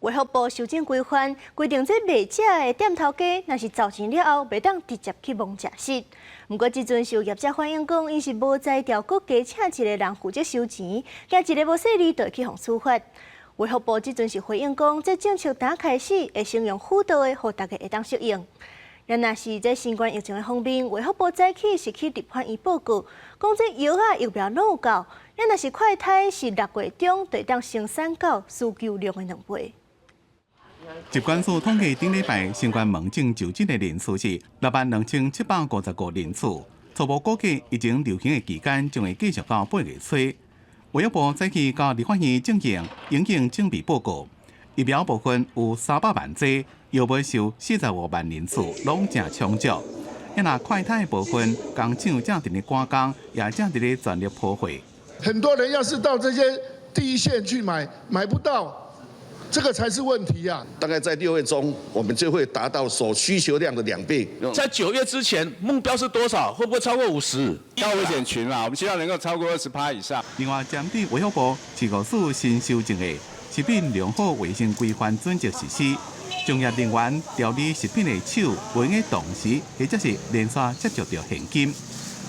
衛福部修正規範，規定這賣食的店頭家，若是找錢了後，袂當直接去摸食室。毋過這陣受業者反映講，𪜶是無才調，閣加請一个人負責收錢，驚一个無細膩就會去予處罰。衛福部這陣是回應講，這政策剛開始會先用輔導的，予大家會當適應。若是這新冠疫情的方面，衛福部早起是去立法院報告，講這藥仔疫苗攏有夠，若是快篩是6月中就會當生產到需求量的2倍。疾管署統計頂禮拜新冠門診就診的人數是62,755人次，初步估計疫情流行的期間將會繼續到8月初。衛福部早起到立法院進行應變準備報告，疫苗部分有300萬劑，藥物有45萬人次，攏誠充足。若快篩的部分，工廠正佇咧趕工，也正佇咧全力鋪貨。很多人要是到這些第一線去買，買不到。這個才是問題呀！大概在6月中，我們就會達到所需求量的2倍。在9月之前，目標是多少？會不會超過50？高危險群嘛，我們希望能夠超過20%以上。另外，針對衛福部疾管署新修正的食品良好衛生規範準則實施，從業人員調理食品的手，袂用同時或者是連續接觸著現金，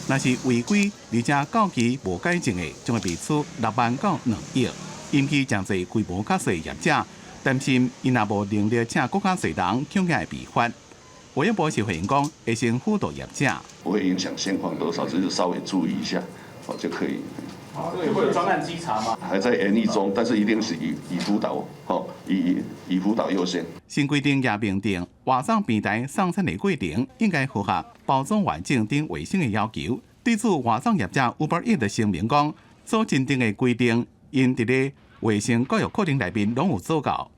若是違規而且到期無改正的，將會被處6萬到2億。引起誠濟規模較細業者擔心，𪜶若無能力請閣較濟人，恐驚會被罰。衛福部是回應講，會先輔導業者，不會影響現況多少，只是稍微注意一下，哦就可以。這個會有專案稽查嗎？還在研議中，但是一定是以輔導，吼，以輔導優先。新規定也明定，外送平台送餐的過程應該符合包裝完整等衛生的要求。對此，外送業者 Uber Eats 的聲明講，所制定的規定，𪜶佇咧衛生教育課程內面攏有做到。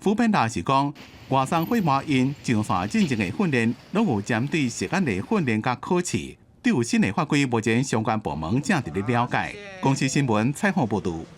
foodpanda 是講，外送伙伴𪜶上線進前的訓練，攏有針對食安的訓練佮考試。對有新的法規，目前相關部門正佇咧了解。公視新聞採訪報導。